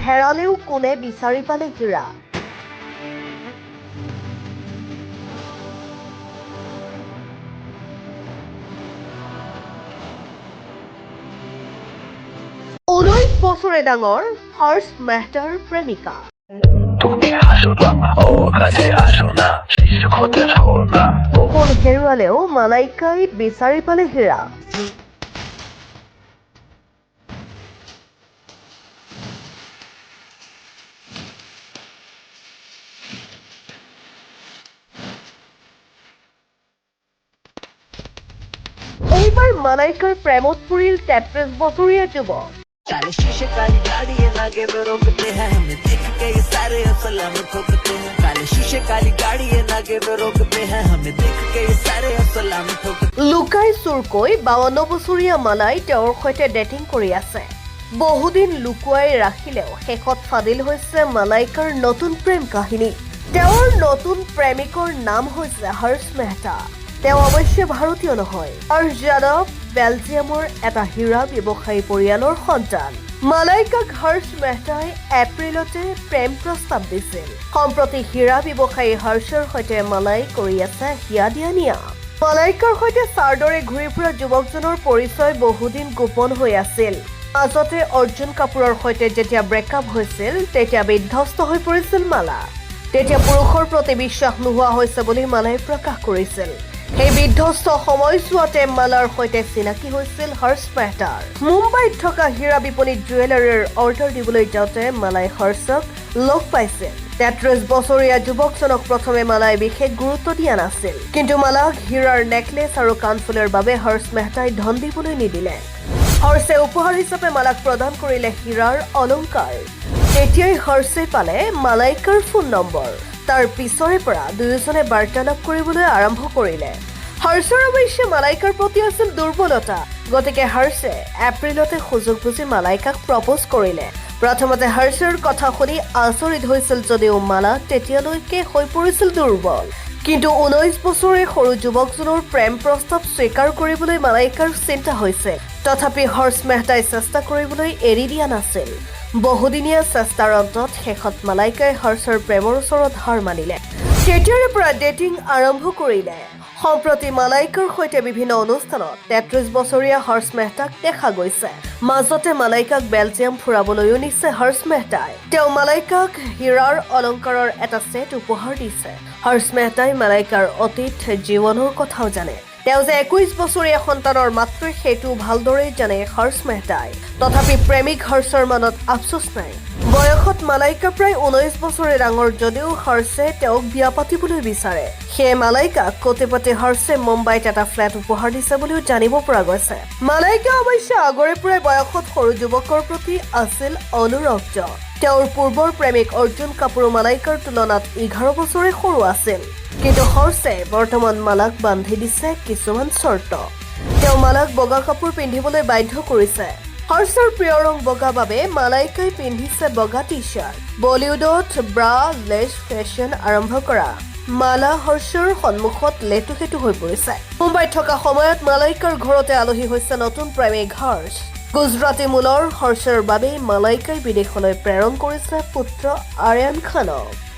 হেৰালেও কোনে বিচাৰি পালে হীৰা? 19 বছৰে ডাঙৰ হৰ্ষ মেহতাৰ প্ৰেমিকা। তুমি আসো না, ও কাছে আসো না, শিশু হতে না। সোণ হেৰুৱালেও মালাইকাই বিচাৰি পালে হীৰা। এইবাৰ মালাইকাৰ প্ৰেমত পৰিল 33 বছৰীয়া যুৱক। काले शीशे, काली गाड़ी है, नाके पे रोकते हैं हमें देख के ये सारे सलाम ठोकते हैं। काले शीशे, काली गाड़ी है, नाके पे रोकते हैं हमें देख के ये सारे सलाम ठोकते। লুকাই চুৰকৈ 52 বছৰীয়া মালাই তেওঁৰ সৈতে ডেটিং কৰি আছে। বহুদিন লুকুৱাই ৰাখিলেও শেষত ফাদিল হৈছে মালাইকাৰ নতুন প্ৰেম কাহিনী। তেওঁৰ নতুন প্ৰেমিকৰ নাম হৈছে হৰ্ষ মেহতা। তেওঁ অৱশ্যে ভাৰতীয় নহয়। হৰ্ষ যাদৱ বেলজিয়ামৰ এটা হীৰা ব্যৱসায়ী পৰিয়ালৰ সন্তান। মালাইকাক হৰ্ষ মেহতাই এপ্ৰিলতে প্ৰেম প্ৰস্তাৱ দিছিল। সম্প্ৰতি হীৰা ব্যৱসায়ী হৰ্ষৰ সৈতে মালাই কৰি আছে হিয়া দিয়া নিয়া। মালাইকাৰ সৈতে ছাঁৰ দৰে ঘূৰি ফুৰা যুৱকজনৰ পৰিচয় বহুদিন গোপন হৈ আছিল। মাজতে অৰ্জুন কাপুৰৰ সৈতে যেতিয়া ব্ৰেকআপ হৈছিল, তেতিয়া বিধ্বস্ত হৈ পৰিছিল মালা। তেতিয়া পুৰুষৰ প্ৰতি বিশ্বাস নোহোৱা হৈছে বুলি মালাই প্ৰকাশ কৰিছিল। সেই বিধ্বস্ত সময়ছোৱাতে মালাৰ সৈতে চিনাকি হৈছিল হৰ্ষ মেহতাৰ। মুম্বাইত থকা হীৰা বিপণীত জুৱেলাৰীৰ অৰ্ডাৰ দিবলৈ যাওঁতে মালাই হৰ্ষক লগ পাইছিল। 33 বছৰীয়া যুৱকজনক প্ৰথমে মালাই বিশেষ গুৰুত্ব দিয়া নাছিল। কিন্তু মালাক হীৰাৰ নেকলেছ আৰু কাণফুলিৰ বাবে হৰ্ষ মেহতাই ধন দিবলৈ নিদিলে। হৰ্ষে উপহাৰ হিচাপে মালাক প্ৰদান কৰিলে হীৰাৰ অলংকাৰ। তেতিয়াই হৰ্ষে পালে মালাইকাৰ ফোন নম্বৰ। তাৰ পিছৰে পৰা দুয়োজনে বাৰ্তালাপ কৰিবলৈ আৰম্ভ কৰিলে। হৰ্ষৰ অৱশ্যে মালাইকাৰ প্ৰতি আছিল দুৰ্বলতা। গতিকে হৰ্ষে এপ্ৰিলতে সুযোগ বুজি মালাইকাক প্ৰপ'জ কৰিলে। প্ৰথমতে হৰ্ষৰ কথা শুনি আচৰিত হৈছিল যদিও মালা তেতিয়ালৈকে হৈ পৰিছিল দুৰ্বল। কিন্তু 19 বছৰে সৰু যুৱকজনৰ প্ৰেম প্ৰস্তাৱ স্বীকাৰ কৰিবলৈ মালাইকাৰ চিন্তা হৈছে। তথাপি হৰ্ষ মেহতাই চেষ্টা কৰিবলৈ এৰি দিয়া নাছিল। বহুদিনীয়া চেষ্টাৰ অন্তত শেষত মালাইকাই হৰ্ষৰ প্ৰেমৰ ওচৰত হাৰ মানিলে। তেতিয়াৰে পৰা ডেটিং আৰম্ভ কৰিলে। সম্প্ৰতি মালাইকাৰ সৈতে বিভিন্ন অনুষ্ঠানত 33 বছৰীয়া হৰ্ষ মেহতাক দেখা গৈছে। মাজতে মালাইকাক বেলজিয়াম ফুৰাবলৈও নিছে হৰ্ষ মেহতাই। তেওঁ মালাইকাক হীৰাৰ অলংকাৰৰ এটা ছেট উপহাৰ দিছে। হৰ্ষ মেহতাই মালাইকাৰ অতীত জীৱনৰ কথাও জানে। তেওঁ যে 21 বছৰীয়া সন্তানৰ মাতৃ, সেইটো ভালদৰেই জানে হৰ্ষ মেহতাই। তথাপি প্ৰেমিক হৰ্ষৰ মনত আফচোচ নাই। বয়সত মালাইকা প্ৰায় 19 বছৰে ডাঙৰ যদিও হৰ্ষে তেওঁক বিয়া পাতিবলৈ বিচাৰে। সেয়ে মালাইকাক কোটিপতি হৰ্ষে মুম্বাইত এটা ফ্লেট উপহাৰ দিছে বুলিও জানিব পৰা গৈছে। মালাইকা অৱশ্যে আগৰে পৰাই বয়সত সৰু যুৱকৰ প্ৰতি আছিল অনুৰক্ত। তেওঁৰ পূৰ্বৰ প্ৰেমিক অৰ্জুন কাপুৰো মালাইকাৰ তুলনাত 11 বছৰে সৰু আছিল। কিন্তু হৰ্ষে বৰ্তমান মালাক বান্ধি দিছে কিছুমান চৰ্ত। তেওঁ মালাক বগা কাপোৰ পিন্ধিবলৈ বাধ্য কৰিছে। হৰ্ষৰ প্ৰিয় ৰং বগা বাবে মালাইকাই পিন্ধিছে বগা টি চাৰ্ট। বলিউডত ব্ৰা লেছ ফেশ্বন আৰম্ভ কৰা মালা হৰ্ষৰ সন্মুখত লেটুসেতু হৈ পৰিছে। মুম্বাইত থকা সময়ত মালাইকাৰ ঘৰতে আলহী হৈছে নতুন প্ৰেমিক হৰ্ষ। গুজৰাটী মূলৰ হৰ্ষৰ বাবেই মালাইকাই বিদেশলৈ প্ৰেৰণ কৰিছে পুত্ৰ আৰ্যন খানক।